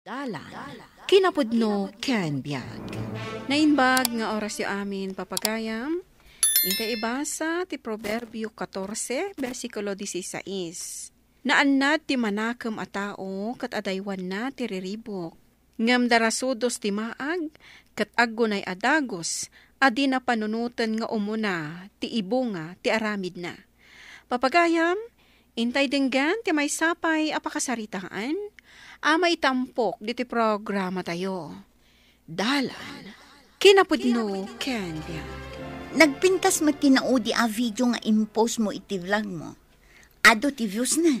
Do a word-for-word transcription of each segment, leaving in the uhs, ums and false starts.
Dalan, kinapudno ken biag. Naimbag nga orasyo amin, papagayam. Inta ibasa ti Proverbio katorse, bersikulo dieciséis. Naannad ti manakem a tao ket adaywanna ti riribuk. Ngem darasudos ti maag ket aggunay a dagus a dina panunoten nga umuna ti ibunga ti aramidna. Papagayam, intay denggen ti maysa pay a pakasaritaan a maitampok ditoy programatayo. Dalan, kinapudno ken biag. Nagpintas met ti naudi a video nga impost mo iti vlog mo. Adu ti views na.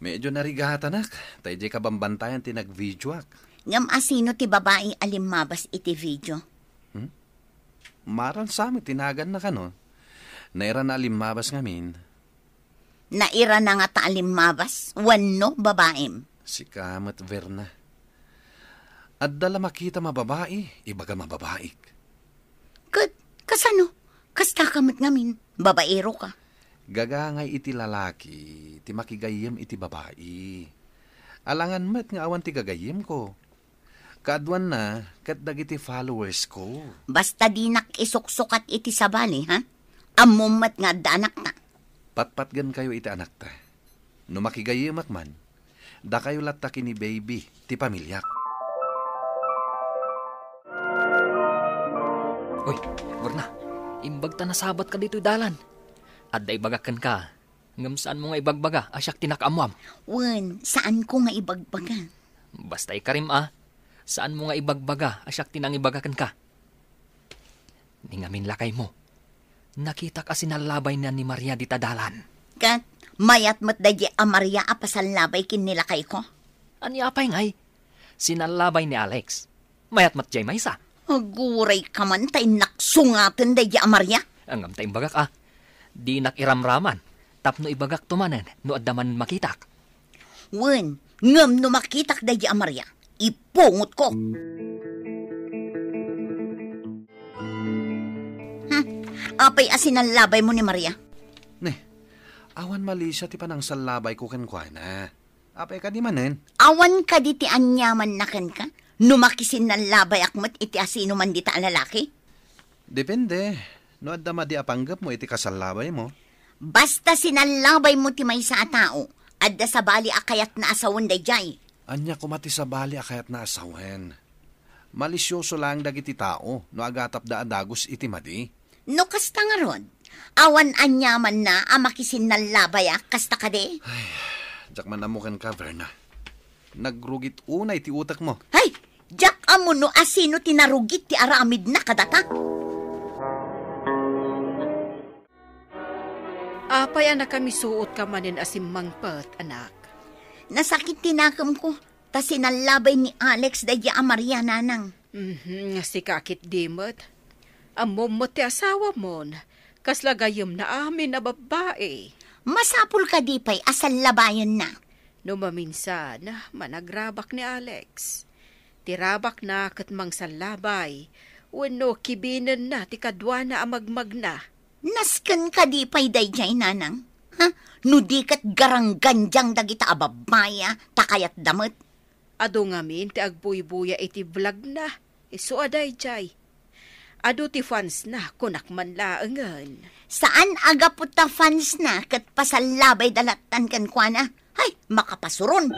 Medyo narigatanak, tay diay kabambantayan ti nagvideoak. Ngem asino ti babai a limmabas iti video? Hmm? Maran sa met ti naganna kano. Nairana a limmabas ngamin. Nairana ngata a limmabas? Wenno babaim? Sika met, Verna. Adda la makitam a babai, ibagam a babaik. Ket, kasano? Kasta ka met ngamin, babaero ka. Gagangay iti lalaki ti makigayyem iti babai. Alangan met nga awan ti gagayyemko. Kaaduanna, ket dagiti followers ko. Basta dinak isuksukat iti sabali, ha? Ammom met nga adda anakta. Patpatgenkayo iti anakta. No makigayyemak man, dakayo latta ken ni baby ti pamiliak. Uy, Verna, imbag ta nasabatka ditoy dalan. Adda ibagak kenka, ngem saanmo nga ibagbaga a siak ti nakaammoam. Wen, saanko nga ibagbaga. Basta ikarim a, saanmo nga ibagbaga a siak ti nangibaga kenka. Ni ngamin lakaymo, nakitak a sinallabay na ni Maria dita dalan. Ket mayat met daydiay a Maria a pasallabay ken ni lakayko? Ania pay ngay? Sinallabay ni Alex. Mayat met diay maysa. Aguray ka man ta innak sungaten daydiay a Maria. Ngem ta imbagak a, dinak iramraman tapno ibagakto manen no adda manen makitak. Wen, ngem no makitak daydiay a Maria, ipungotko. Hmm, apay a sinallabay mo ni Maria? Ne, awan malisia ti panangsallabayko kenkuana. Apay kadi manen? Awan kadi ti aniamanna kenka? No makisinnallabayak met iti asino man dita a lalaki? Depende. No adda madi a panggepmo iti kasallabaymo. Basta sinallabay mo ti maysa a tao, adda sabali a kayatna a sawen daydiay. Ania koma ti sabali a kayatna a sawen? Malisioso laeng dagiti tao no agatapda a dagus iti madi. No kasta ngarud, awan aniamanna a makisinnallabayak kasta kadi? Ay, diak man ammo kenka, Verna. Nagrugit unay ti utekmo. Ay, diak ammo no asino ti narugit ti aramidna kadata. Apay a nakamisuot ka manen a simmangpet, anak? Nasakit ti nakemko, ta sinallabay ni Alex daydiay a Maria, nanang. Mhm, sika ketdi met. Ammom met ti asawamon, kasla gayyemna amin a babbai. Masapul kadi pay a sallabayenna? No maminsan, managrabak ni Alex. Ti rabakna ket mangsallabay, wenno kibinenna ti kaduana a magmagna. Nasken kadi pay daydiay, nanang? Ha? No di ket garanggandiang dagita a babbai a ta kayatda met. Adu ngamin ti agbuybuya iti vlogna. Isu a daydiay. Adu ti fansna, kunak man laengen. Saan a gapu ta fansna ket pasallabayda lattan kenkuana? Hay, makapasuron!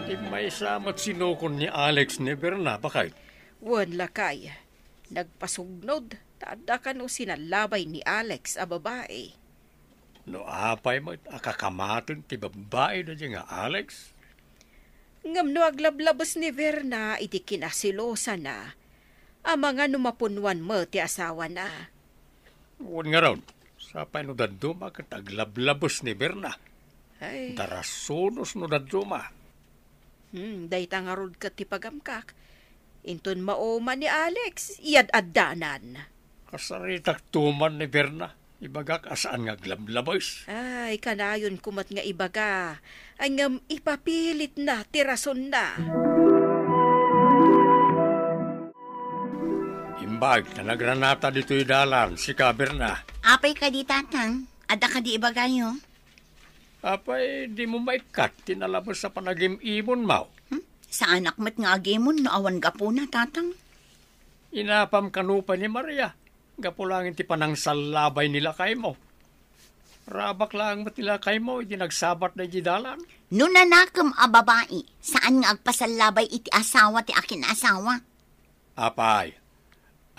Ti maysa met sinukon ni Alex ni Berna, bakay? Wen, lakay. Nagpasugnod ta adda kano sinallabay ni Alex a babai. No apay met a kakamaten ti babbai daydiay nga Alex? Ngem no aglablabes ni Verna iti kinaselosana, amangan no mapunnuan met ti asawana. Wen ngarud, sapay no dadduma ket aglablabes ni Verna. Ay. Darasunos no dadduma. Hmm, dayta ngarud ket ti pagamkak. Inton mauma ni Alex, iyad-addanan. Kasaritak tuman ni Berna. Ibagak a saan nga aglablabes. Ay, kanayon ko met nga ibaga. Ay, ngem ipapilitna ti rasonna. Imbag ta nagranata ditoy dalan, sika, Berna. Apay kadi, Tatang? Adda kadi ibagayo? Apay, dimo maikkat ti nalames a panagim-imonmo? Hmm? Saanak met nga agimon no awan gapuna, Tatang. Inapam kano pay ni Maria, gapu laeng ti panangsallabay ni lakaymo. Rabak laeng met ni lakaymo idi nagsabat daydi dalan. No nanakem a babai, saan nga agpasallabay iti asawa ti akin-asawa. Apay,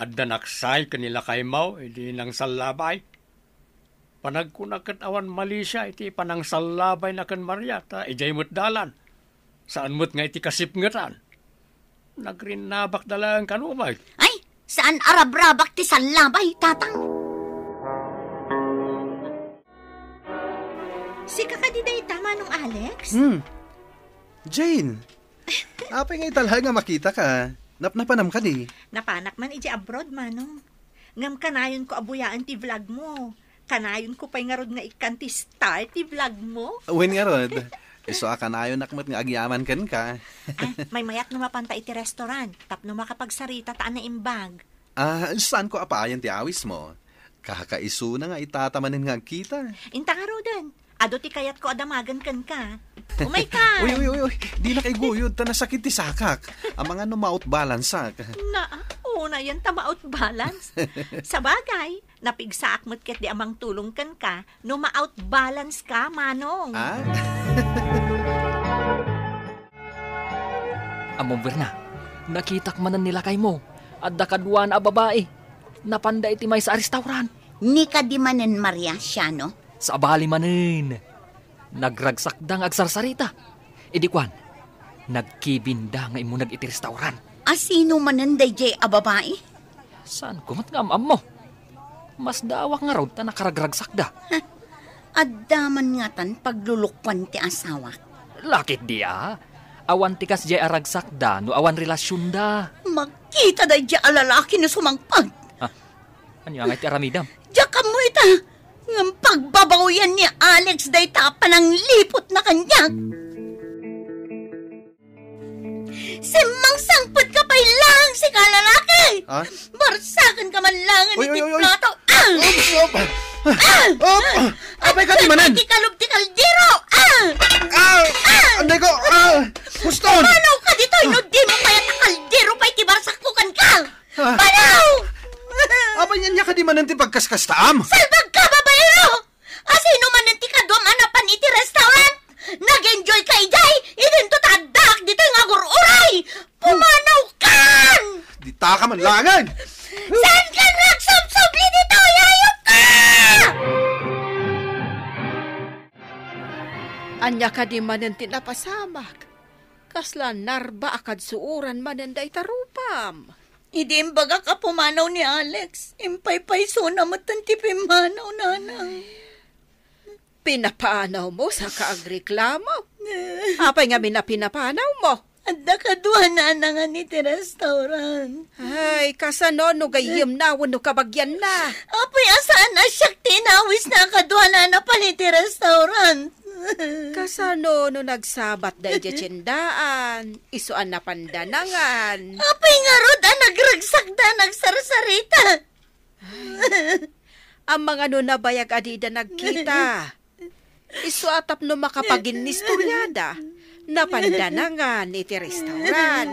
adda naksay ken ni lakaymo idi nangsallabay? Panagkunak ket awan malisia iti panangsallabayna ken Maria, ta idiay met dalan. Saan met nga iti kasipngetan. Nagrinnabakda laeng kano met. Ay, saan a rabrabak ti sallabay, Tatang. Sika kadi dayta, Manong Alex? Hmm. Jane, apay nga ita laeng a makitaka? Napnapanam kadi? Napanak man idiay abroad, Manong. Ngem kanayonko a buyaen ti vlog mo. Kanayonko pay ngarud nga ikkan ti star ti vlog mo. Wen ngarud, isu a kanayonak met nga agyaman kenka. Ah, maymayat no mapanta iti restaurant, tapno makapagsarita ta a naimbag. Ah, saanko a paayan ti awis mo. Kakaisuna nga itata manen nga agkita. Inta ngaruden, adu ti kayatko a damagen kenka. Umayka! Uy, uy, uy, uy. Dina iguyod, ta nasakit ti sakak. Amangan no ma-out balance-ak. Naa, unayen ta ma-out balance. Sabagay, napigsaak met ketdi a mangtulong kenka no ma-out balance ka, Manong. Ah? Ammom, Verna, nakitak manen ni lakaymo. Adda kaduana a babai. Napanda iti maysa a restaurant. Ni kadi manen Maria, Siano? Sabali manen. Nagragsakda nga agsarsarita. Idi kuan, nagkibinda nga immuneg iti restaurant. A sino manen daydiay a babai? Saanko met nga am-ammo. Masdaawak ngarud ta nakaragragsakda. Adda man ngatan paglulukuan ti asawak. Lakit di a? Awan ti kasdiay a ragsakda no awan relasionda. Makita daydiay a lalaki no sumangpet. Ah, ania ngay ti aramidam? Diak ammo ita. Ngem pagbabawian ni Alex dayta a panangliputna kaniak. Simmangsangpet ka pay laeng, sika a lalaki! Ha? Barsaken ka man laeng iti plato! Ah! Oops, op! Ah! Op! Apay ka di manen? Iti kalub ti kaldero! Ah! Ah! Ah! Anday ko! Ah! Puston! Pumanaw ka ditoy no di mo pay a kaldero pay ti barsakko kenka! Ah! Pumanaw! Apay ania kadi manen ti pagkaskastaam? Salbag ka, babaero! A sino manen ti kaduam a napan iti restaurant? Nag-enjoy ka idiay, idinto ta addaak ditoy nga agur-uray! Pumanaw kan! Dita ka man laeng! Saan ka nagsubsubli ditoy? Hayop ka! Ania kadi manen ti napasamak? Kasla narba a kadsuoran manen dayta rupam. Idi imbagak a pumanaw ni Alex, impaypaysona metten ti pimmanaw, nanang. Pinapanawmo saka agreklamo? Apay ngamin a pinapanawmo? Adda kaduana a nangan iti restaurant. Ay, kasano no gayyemna wenno kabagianna? Apay a saan a siak ti inawisna a kaduana a napan iti restaurant? Kasano no nagsabatda idiay tiendaan, isu a napanda nangan? Apay ngarud a nagragsakda a nagsarsarita? Amangan no nabayag a dida nagkita. Isu a tapno makapaginnistoriada, napanda nangan iti restaurant.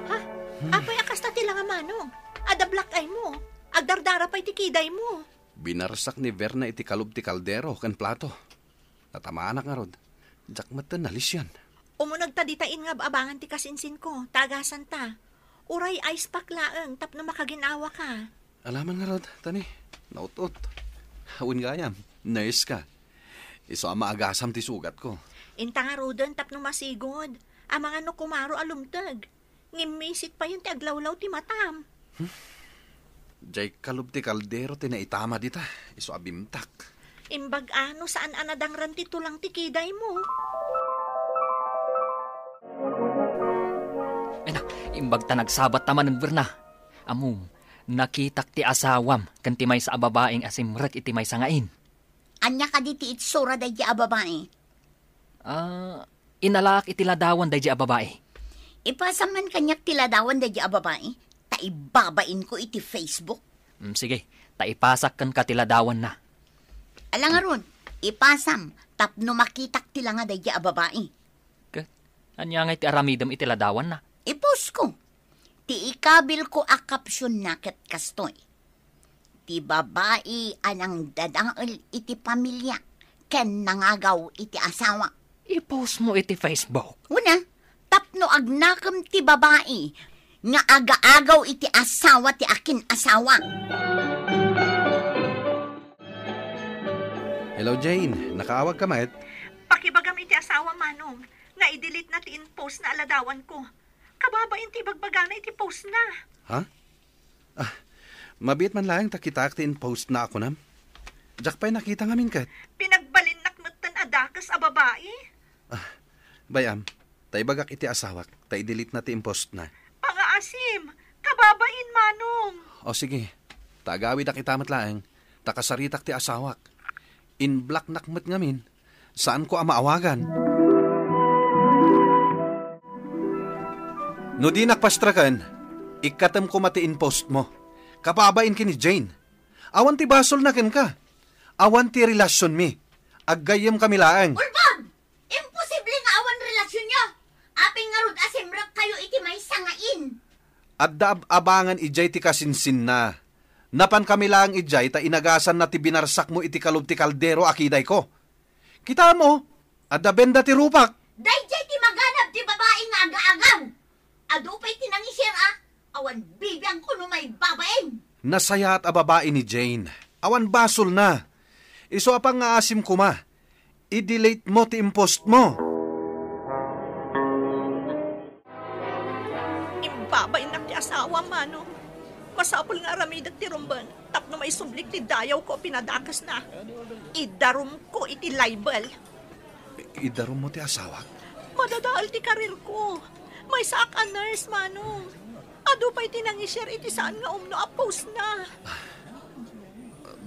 Ha? Apay a kasta ti langa, Manong? Adda black eye mo. Agdardara pay ti kiday mo. Binarsak ni Verna iti kalub ti kaldero ken plato. Natamanak ngarud. Diak metten nalisian. Umunegta dita inngab-abangan ti kasinsinko, ta agasanta. Uray ice pack laeng tapno makagin-awaka. Alaman ngarud, Tani. Naut-ot. Wen gayam, nurse ka. Isu a maagasam ti sugatko. Inta ngaruden tapno masigud. Amangan no kumaro a lumteg. Ngimmisit payen ti aglawlaw ti matam. Hmm? Jay kalub ti kaldero ti naitama dita, isu a bimtak. Imbag-a no saan a nadangran ti tulang ti kiday mo. Ay na, imbag ta nagsabat ta manen, Verna. Ammom, nakitak ti asawam ken ti maysa a babaeng asimrek iti maysa nga in. Ania kadi ti itsura daydi a babai? Ah, inalaak iti ladawan daydi a babai. Ipasam man kaniak ti ladawan daydi a babai, ta ibabainko iti Facebook. Mm, sige, Ta ipasak kenka ti ladawanna. Ala ngarud, ipasam tapno makitak ti langa daydi a babai. Ket ania ngay ti aramidem iti ladawanna? I-post ko. Ti ikabilko a captionna ket kastoy: "Ti babai a nangdadael iti pamilia ken nangagaw iti asawa." I-post mo iti Facebook? Una, tapno agnakem ti babai nga agaagaw iti asawa ti akin-asawa. Hello, Jane. Nakaawag ka met? Pakibagam iti asawa, Manong, nga i-delete na ti in-post na a ladawan ko. Kababain ti ibagbagana iti post na. Ha? Ah, mabiit man laeng ta kitaak ti in-post na a kunam. Diak pay nakita ngamin ket. Pinagbalinnak metten a dakes a babai. Ah, bay-am, ta ibagak iti asawak, ta i-delete na ti in-post na. Pangaasim, kababain, Manong. O sige, ta agawidak ita met laeng, ta kasaritak ti asawak. In-blocknak met ngamin, saanko a maawagan. No dinak pastreken, ikkatem koma ti in-post mo. Kababain ken ni Jane. Awan ti basolna kenka. Awan ti relasionmi. Aggayyemkami laeng. Ulbod! Imposible nga awan relasionyo! Apay ngarud a simrekkayo iti maysa nga in? Adda ab-abangan idiay ti kasinsinna. Napankami laeng idiay ta inagasanna ti binarsakmo iti kalub ti kaldero a kidayko. Kitaem, adda benda ti rupak. Daydiay ti maganab ti babai nga agaagaw. Adu pay ti nangisir a, awan bibiangko no maibabain. Nasayaat a babai ni Jane. Awan basolna. Isu a pangngaasim koma, i-delete mo ti in-post mo. Imbabainnak ti asawam, Manong. Masapul nga aramidek ti rumben tapno maisublik ti dayawko a pinadakesna. Idarumko iti libel. I-, idarum mo ti asawak? Madadael ti karirko. Maysaak a nurse, Manong. Adu pay ti nangisir iti saan nga umno a postna.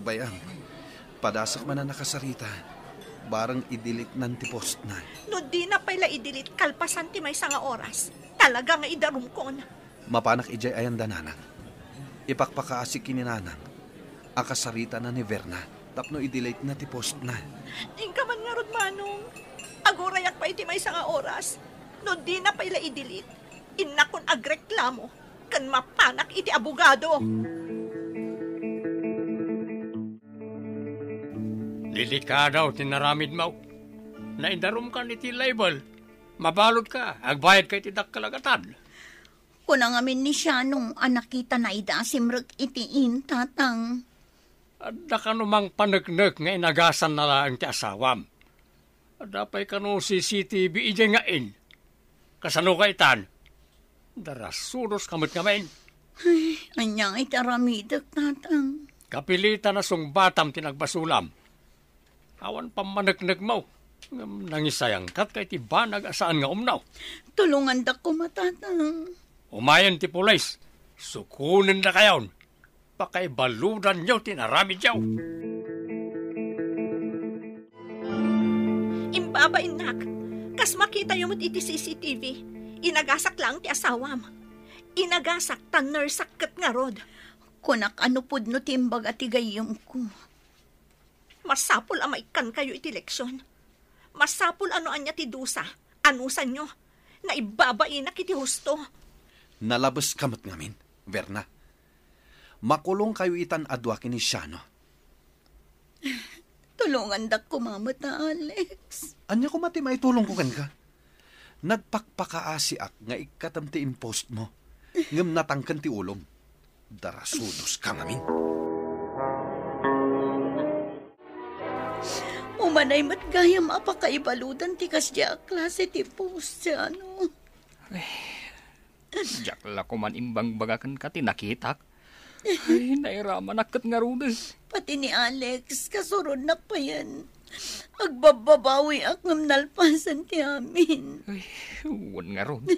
Bay-am, padasek man a nakasarita, bareng i-delete nan ti postna. No dina pay la i-delete kalpasan ti maysa nga oras, talaga nga idarumkon. Mapanak idiay ayanda, Nanang. Ipakpakaasi ken ni Nanang a kasaritana ni Verna tapno i-delete na ti postna. Inka man ngarud, Manong. Agurayak pay iti maysa nga oras. No dina pay la i-delete, innakon agreklamo ken mapanak iti abogado. Delikado ti naramidmo. Naidarumkan iti libel. Mabaludka, agbayadka iti dakkel a gatad. Kuna ngamin ni Siano a nakitana ida a simrek iti in, Tatang. Adda kano mangpaneknek nga inagasanna laeng ti asawam? Adda pay kano C C T V idiay nga in? Kasano kaitan? Darasudoska met ngamin. Ay, ania iti aramidek, Tatang? Kapilitan a sungbatam ti nagbasolam. Awan pammaneknekmo ngem nangisayangkatka iti banag a saan nga umno. Tulongandak koma, Tatang. Umayen ti pulis. Sukonendakayon. Pakaibaludanyo ti inaramidyo. Imbabainnak, kas makitayo met iti C C T V, inagasak laeng ti asawam. Inagasak ta nurseak ket ngarud. Kunak a no pudno ti imbaga ti gayyemko. Masapul a maikkankayo iti leksion. Masapul a no ania ti dusa, anusanyo. Naibabainak iti husto. Nalabeska met ngamin, Verna. Makulongkayo itan a dua ken ni Siano. Tulongandak koma met, Alex. Ania koma ti maitulongko kenka? Nagpakpakaasiak nga ikkatem ti in-post mo, ngem natangken ti ulom. Darasudoska ngamin. Umanay met gayam a pakaibaludan ti kasdiay a klase ti post, Siano. Diak la koman imbangbaga kenka ti nakitak. Ay, nairamanak ket ngaruden. Pati ni Alex, kasurodnak payen. Agbabbabawiak ngem nalpasen ti amin. Ay, wen ngarud.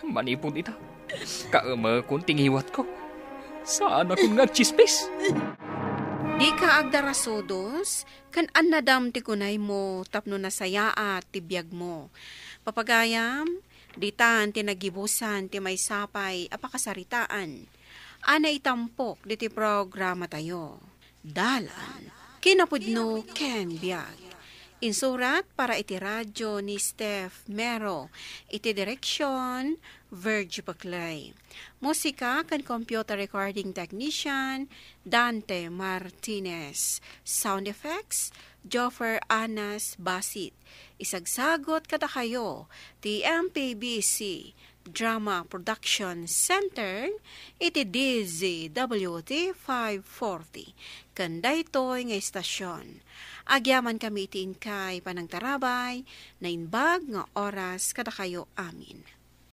Manipud ita, kaemekon ti ngiwatko. Saanakon nga agchispis. Dika agdarasudos, ken annadam ti kunaymo tapno nasayaat ti biagmo. Papagayam, ditan ti nagibusan ti maysa pay a pakasaritaan. a naitampok diti programatayo. Dalan, kinapudno ken biag. Insurat para iti radyo ni Steph Mero, iti direksyon, Virgie Paclay. Musika ken computer recording technician, Dante Martinez. Sound effects, Joffer Anas Basit. Isagsagot kadakayo ti M P B C Drama Production Center iti D Z W T five forty. Ken daytoy nga istasyon, agyamankami iti inkay panangtarabay, naimbag nga oras kadakayo amin.